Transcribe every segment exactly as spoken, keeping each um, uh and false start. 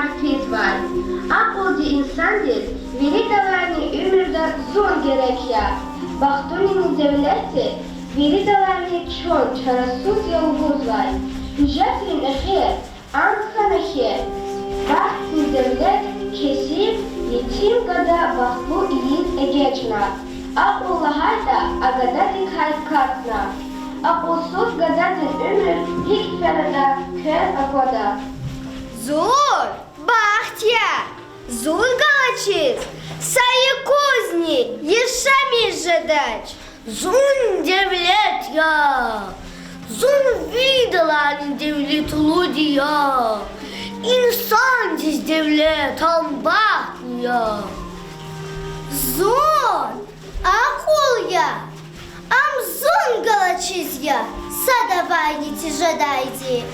Арфизвай. Акьулди инсандиз виридалайни уьмуьрда зун герек я. Бахтунини девлет виридалайни чун чарасуз я лугьузвай. Гьуьжетрин эхир ам хьана хьи, бахтни девлет кесиб, етим, гада бахтлу ийиз эгечӀна. Акьул лагьайтӀа, а гададикай катна. Акьулсуз гададин уьмуьр гьикӀ фенатӀа, квез аквада. Зун бахт я, зун галачиз са юкъузни яшамиш жедач. Зун девлет я, зун виридалайни девлетлуди я. Инсандиз девлет ам бахтни я. Зун акьул я, ам зун галачиз я садавайни тежедайди.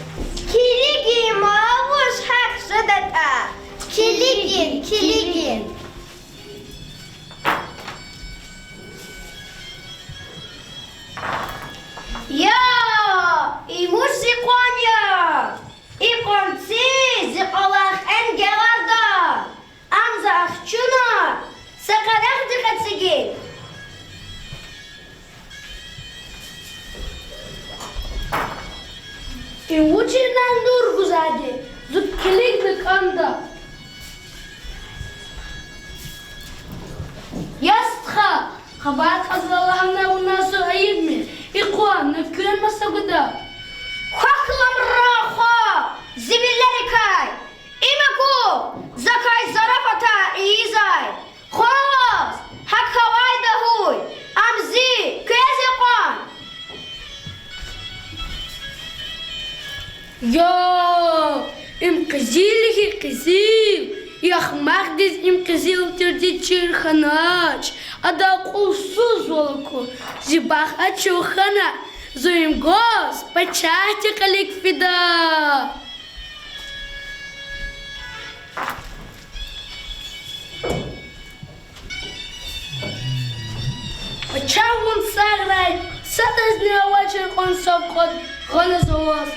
Килигин, ма вуж гьакӀ жедатӀа. Килигин, килигин. Я, им вуж зи къван я? И къванциз зи кӀвалах энгеларда. Ам за ахчуна, са къерехдихъ эцигин. Им вуч инал нур гузвайди, зун килигна кӀанда. Я стха, хабар кьаз лагьана вуна зун айибмир, и къван на куьн маса гуда. Квахь ламра хва, зи вилерикай. Им аку, закай зарафатар ийизвай. Хва ваз, гьакӀ авайда гьуй, ам зи, квез я кьван. Я, им къизил хьи, къизил. И ахмакьдиз им къизил тирди чир хьанач. Ада акьулсузвал аку. Зи бахт ачух хьана, зун им гваз пачагьди кьилик фида. Пачагь, вун сагърай, садазни авачир кьван савкьват гъана за ваз.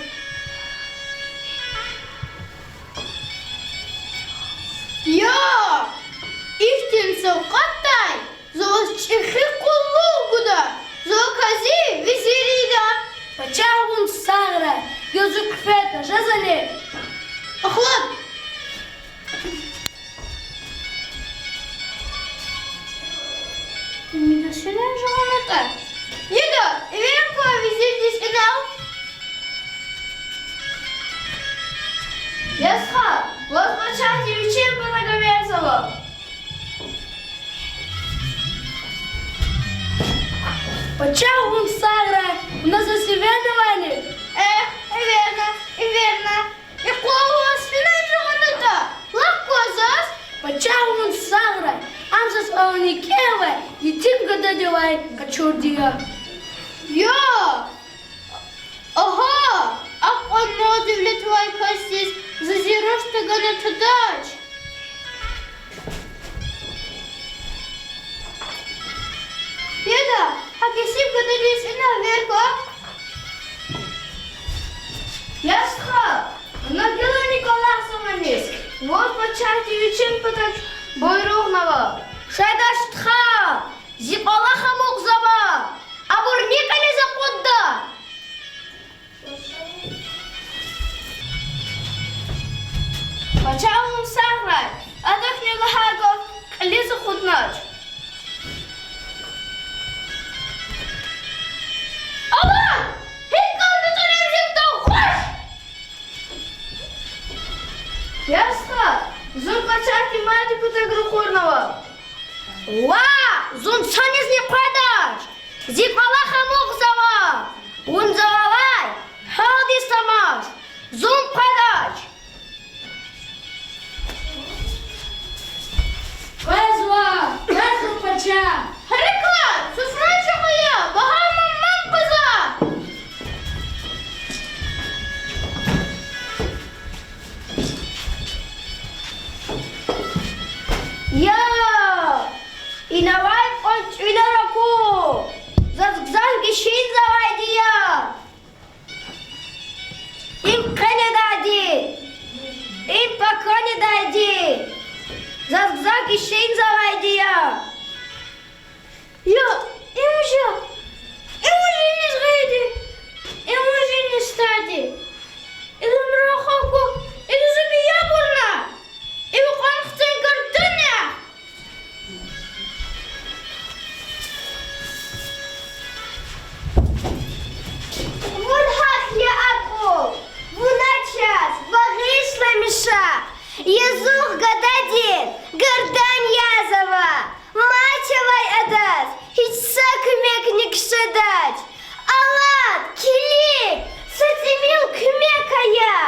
Я, ихьтин савкьватдай за ваз чӀехи къуллугъ гуда, за вакай зи везир ийида. Пачагь, вун сагърай, я зи хъфеда жезани. Ахлад. Им ида синел жугъунатӀа? Ида, эвер ква везирдиз инал. Я стха, ваз пачагьди вичин патав эверзава. Пачагь, вун сагърай, вуна заз эвернавани? Эхь, эверна, эверна. И къван ваз финел жугъунатӀа, лап ква заз. Пачагь, вун сагърай, ам заз авуна кӀевай, етим гададивай къачурди я. Я! Агьа, акьван мал-девлет авай касдиз за зи руш тагана тадач. Яда, гьа кесиб гададиз инал эвер ква. Я стха, вуна гилани кӀвалахзавани? Ваз пачагьди вичин патав буйругънава. Шайда стха, зи кӀвалах амукьзава, абур ни кьилиз акъудда? Пачагь, вун сагърай, адахъни лагьай гаф кьилиз акъуднач. Аллагь! ГьикӀ кӀанда тӀварар гьикӀ дагъваш? Я стха, зун пачагьдин мадни патав ракъурнава. Ва, зун санизни къведач. Зи кӀвалах амукьзава. Вун завай гьалдиз тамаш. Зун къведач. Къвезва, къвезва, пачагь. Гьерекат, суфра чӀугваз, багьа ман къвезва. Я, инавай кьван чӀивилер аку, заз гзаф гишинзавайди я. Им къенедайди, им пакани Дайди, заз гзаф гишинзавайди я. Я, им жа, им жиниз гъайиди, им жиниз стади. Илимра хапу, илизми ябурна, им кьван хцин гардани я. Вун гьахъ я, акьул, вуна чаз багъишламиша, язух гададин гардан язава, мачавай адаз гьич са куьмекни кшадач. Алад, килиг, са тӀимил куьмек ая.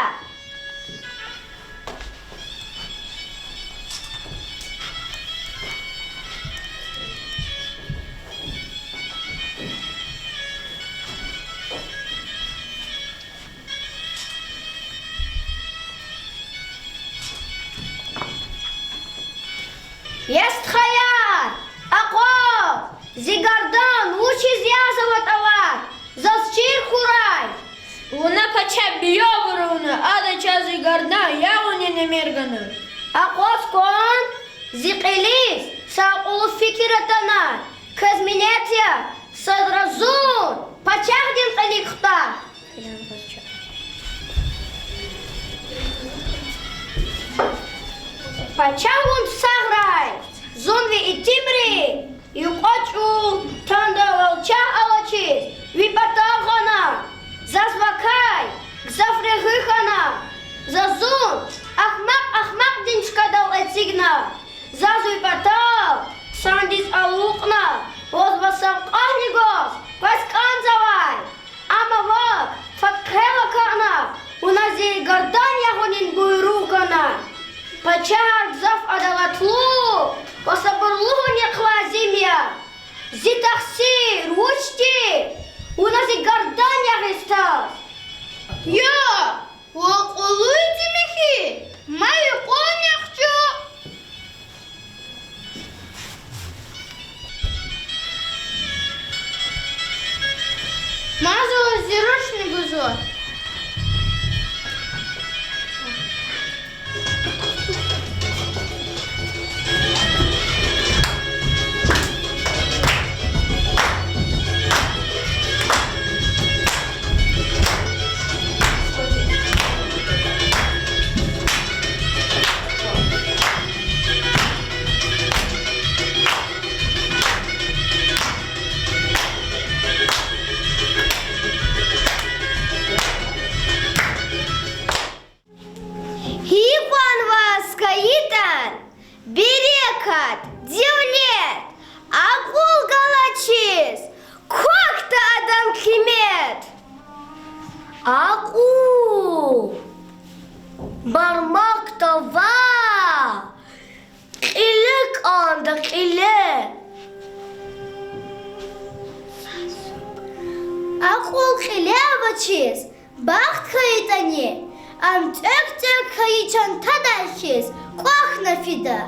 Я стхаяр, акъваз, зи гардан вучиз язаватӀа ваз, заз чир хьурай. Вуна пачагь биябур авуна, ада чаз зи гардан ягъунин эмир гана. Акъваз кван, зи кьилиз са акьуллу фикир атанай. Квез минет я, садра зун пачагьдин кьилик хутах. Пачагь, вун сагърай, зун ви итимри юкьва чӀул тандавал чагь алачиз ви патав гъана. Заз вакай гзаф регъуь хьана, заз зун ахмакь ахмакьдин чкадал эцигна. Заз ви патав хъсандиз алукьна, ваз ва савкьватни гваз квез кӀанзавай. Амма вак фад хъел акахьна, вуна зи гардан ягъунин буйругъ гана. Пачагь гзаф адалатлу ва сабурлу хьунихъ лазим я. Зи тахсир вуч тир, вуна зи гардан ягъиз таз? Я, вун акьуллу итим я хьи, ма ви къван яхчу. Маза зи рушни гузва. Гьикьван ваз хьайитӀан, берекат, девлет, акьул галачиз квахьда адан къимет. Акьул бармакда ваъ, кьиле кӀанда, кьиле. Акьул кьиле авачиз бахт хьайитӀани, ам цӀекӀ-цӀекӀ хьайи чантадай хьиз кӀвахьна фида.